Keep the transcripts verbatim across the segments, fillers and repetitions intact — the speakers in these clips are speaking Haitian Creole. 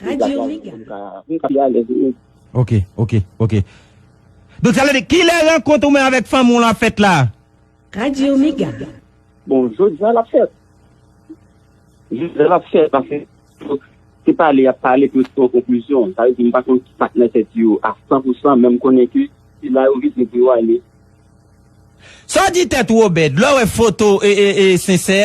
Radyo Omega. Pou m ka, pou m ka pi alèz, wi. Ok, ok, ok. Donk, sa vle di, kilè rankont ou menm avèk fanmi w lan ap fèt la? Radyo Omega. Bon, jodi a l ap fèt. Jodi a l ap fèt, paske se pale y ap pale pou yo soti yon konklizyon. Sa vle di, m pa konn ki sa k nan tèt yo a san pou san, men m konnen ke se la yo vize pou yo ale. Sa w di tèt ou, Obed? Lè w wè foto e, e, e, Sensè,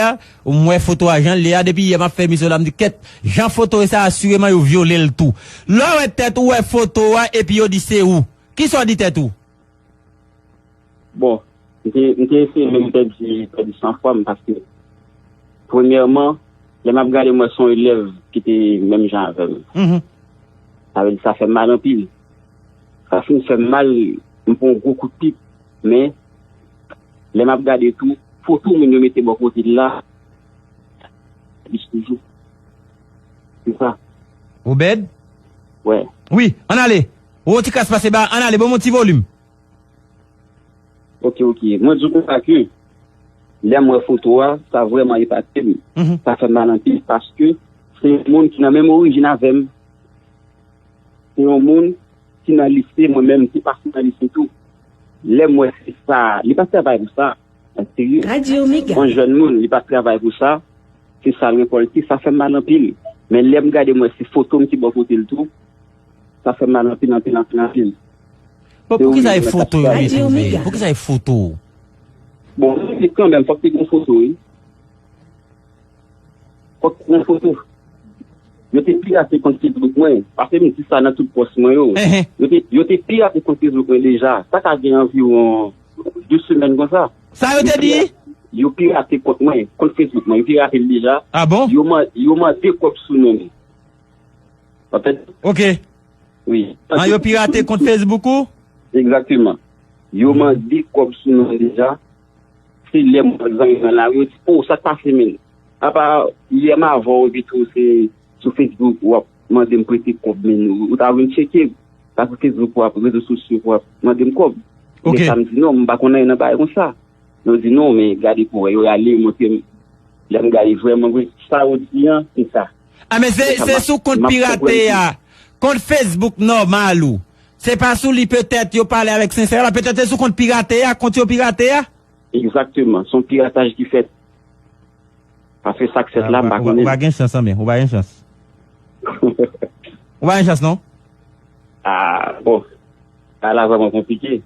m wè foto a jan l ye a, depi yè m ap fè emisyon la, m di, kèt, jan foto e sa, asireman yo vyole l tou. Lè w wè tèt ou, wè foto a, epi yo di se ou. Kisa w di tèt ou? Bon, m te, m te eseye menm pèdi, pèdi san fwa m, paske, premyèman, lè m ap gade, m wè se yon elèv ki te menm jan avè m. Mhm. Sa vle di, sa fè m mal anpil. Sa fin fè m mal, m pran yon gwo kout pip. Men, lè m ap gade tou, foto moun yo mete bò kote l la, plis toujou. Se sa. Obed? Wè. Wi, ann ale. Ou ti kras pase ba, ann ale, ban m yon ti volim. Ok, ok. Mwen di w konsa ke, lè m wè foto a, sa vrèman epate m. Mhm. Sa fè m mal anpil, paske se yon moun ki nan menm orijin avè m. Se yon moun ki nan lise, mwen menm, m te pase nan lise tou. Lè m wè se sa, li pa travay pou sa, an serye. Radyo Omega. Yon jèn moun, li pa travay pou sa, se sa l rekòlte, sa fè m mal anpil. Men lè m gade, m wè se foto m ki bò kote l tou, sa fè m mal anpil, anpil, anpil, anpil. Bon, poukisa e foto yo mete, Obed? Poukisa e foto? Bon, men kanmenm, fòk te gen foto, wi. Fòk te gen foto. Yo te pirate kont Facebook mwen, paske m di sa nan tout pòs mwen yo. Enhen. Yo te, yo te pirate kont Facebook mwen deja. Sa ka gen anviwon de semèn konsa. Sa yo te di? Yo pirate kont mwen, kont Facebook mwen, yo pirate l deja. Ah bon? Yo man-, yo mande kòb sou non m. Anfèt, ok. Wi. An, yo pirate kont Facebook ou? Egzakteman. Yo mande kòb sou non deja. Se lè m wè zanmi mwen la, yo di, "O, sa k pase, menn? Apa, yè m avè w, epi tou se sou Facebook w ap mande m prete kòb, menn. Ou, ou ta vin tcheke m. Sa sou Facebook w ap, rezo sosyo w ap mande m kòb." Ok. Men sa m di, "Non, m pa konn anyen nan bagay konsa." Yo di, "Non, men gade pou wè." Yo rale, yo montre m. Lè m gade vrèman vre, sa yo di an, se sa. Ah, men se, se sou kont pirate a, kont Facebook nòmal ou. Se pa sou li petèt yo pale avèk Sensè la, petèt se sou kont pirate a, kont yo pirate a? Egzakteman, se yon pirataj ki fèt. Paske sa k fèt la, m pa konnen. Ou pa gen chans, anben, ou pa gen chans. Ou pa gen chans, non? Ah, bon. Sa la vrèman konplike.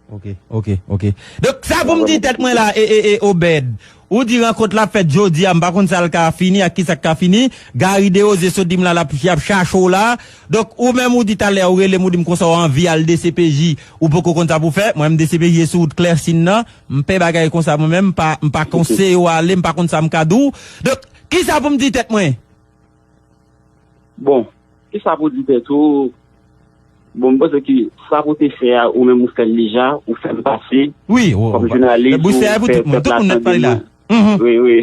Ok, ok, ok. Donk, sa pou m di tèt mwen la, e, e, e, Obed. Ou di rankont la fèt jodi a, m pa konn sa l ka fini, ak ki sa k ka fini. Gary Desrosiers sot di m la, l ap, y ap chache w la. Donk, ou menm ou di talè, ou rele m, ou di m konsa w anvi al D C P J, ou poko konn sa pou fè. Mwen menm D C P J e sou wout Klèsin nan. M pè bagay konsa mwen menm, m pa, m pa konseye w ale, m pa konn sa m ka di w. Donk, ki sa pou m di tèt mwen? Bon, ki sa pou di tèt ou? Bon, m panse ke sa pou te fè a, ou menm ou fè l deja, ou fè l pase. Wi, kòm jounalis, ou fè pèp la tande nou. Mhm. Wi, wi.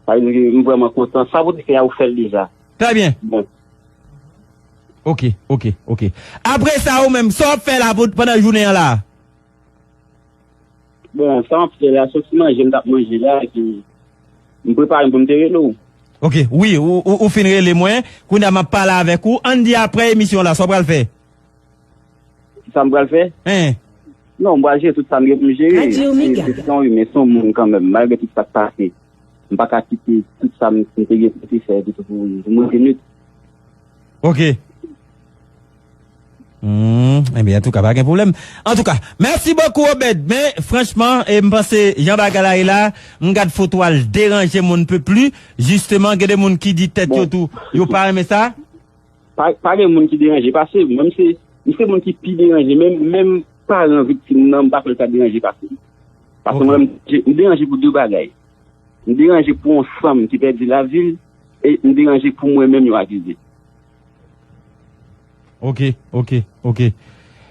Sa vle di ke m vrèman kontan. Sa pou te fè a, ou fè l deja. Trè byen. Bon. Ok, ok, ok. Apre sa, ou menm, sa w ap fè la pou, pandan jounen an la? Bon, sa m ap fè la, se yon ti manje m t ap manje la, epi m prepare m pou m te rele w. Ok, wi, ou, ou, ou fin rele mwen, kounye a m ap pale avèk ou. Ann di apre emisyon la, sa w pral fè? Kisa m pral fè? Hein. Non, m pral jere tout sa m gen pou m jere. Se, se yon imen, se yon moun kanmenm, malgre tout sa k pase. M pa ka kite tout sa m, m te gen pou te fè, epi tou pou, pou mwen te nwit. Ok. Hmm, ebyen, antouka, pa gen pwoblèm. Antouka, mèsi bokou, Obed. Men, franchman, e, m panse, jan bagay la ye la, m gad foto a, l deranje m on ne peut plus. Jisteman, gen de moun ki di tèt yo tou, yo pa renmen sa. Pa, pa gen moun ki deranje pase m. Mwen, m se, m se moun ki pi deranje. Menm, menm paran viktim nan, m pa kwè l ka deranje pase m. Paske mwen, m, m deranje pou de bagay. M deranje pou yon fanm ki pèdi lavi l, e m deranje pou mwen menm yo akize. Ok, ok, ok.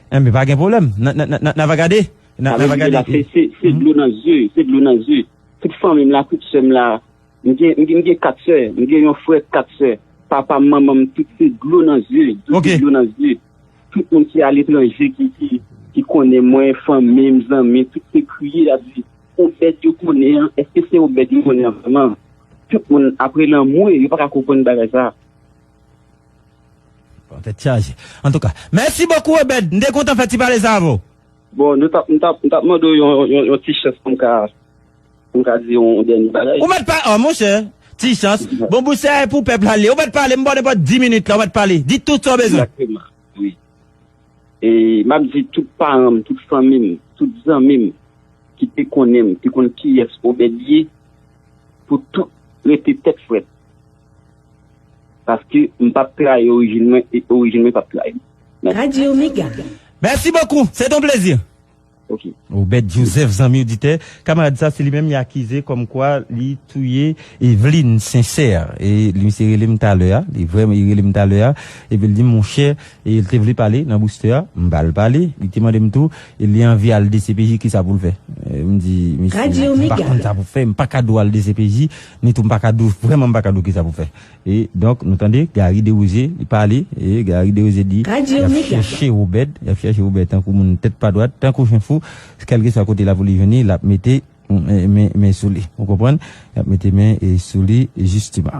Enben, pa gen pwoblèm. N a, n a, n a, n a, n a va gade. N a, n a va gade. Se, se, se dlo nan zye, se dlo nan zye. Tout fanmi m la, tout sè m la, m gen, m gen, m gen kat sè, m gen yon frè, kat sè. Papa m, manman m, tout se dlo nan zye, tout se dlo nan zye. Tout moun ki aletranje, ki, ki, ki konnen mwen, fanmi m, zanmi, tout se kriye, y ap di, Obed yo konnen an, èske se Obed yo konnen an vrèman? Tout moun ap rele anmwe, yo pa ka konprann bagay sa. Tèt chaje. Antouka, mèsi bokou, Obed. M te kontan fè ti pale sa avè w. Bon, nou t ap, m t ap, m t ap mande w yon, yon, yon ti chans pou m ka, pou m ka di yon dènye bagay. Ou mèt pa, oh, monchè, ti chans. Bon, boustè a e pou pèp la li ye. Ou mèt pale, m ba w nenpòt dis minit la, ou mèt pale. Di tout sa w bezwen. Egzakteman, wi. E m ap di tout paran m, tout fanmi m, tout zanmi m ki te konnen m, ki konn kiyès Obed ye, pou tout rete tèt frèt. Paske m p ap trayi orijin mwen, e orijin mwen p ap trayi m. Mèsi. Radyo Mega. Mèsi bokou, se ton plezi. Ok. Obed Joseph, zanmi oditè, kamarad sa, se li menm y akize kòmkwa li touye Eveline Sincère. E li, misye rele m talè a, li vrèman, li rele m talè a, epi l di, monchè, e l te vle pale nan boustè a, m ba l pale, li te mande m tou, e li anvi al D C P J, kisa pou l fè? E m di, misye, m pa konn sa pou fè, m pa ka di w al D C P J, ni tou m pa ka di w, vrèman m pa ka di w kisa pou fè. E donk, nou tande, Gary Desrosiers, li pale, e Gary Desrosiers di, y ap chèche Obed, y ap chèche Obed tankou moun tèt pa dwat, tankou chen fou, kèlkeswa kote lapolis jwenn li, l ap mete men, men, men sou li. Ou konprann? Y ap mete men, e, sou li, jisteman.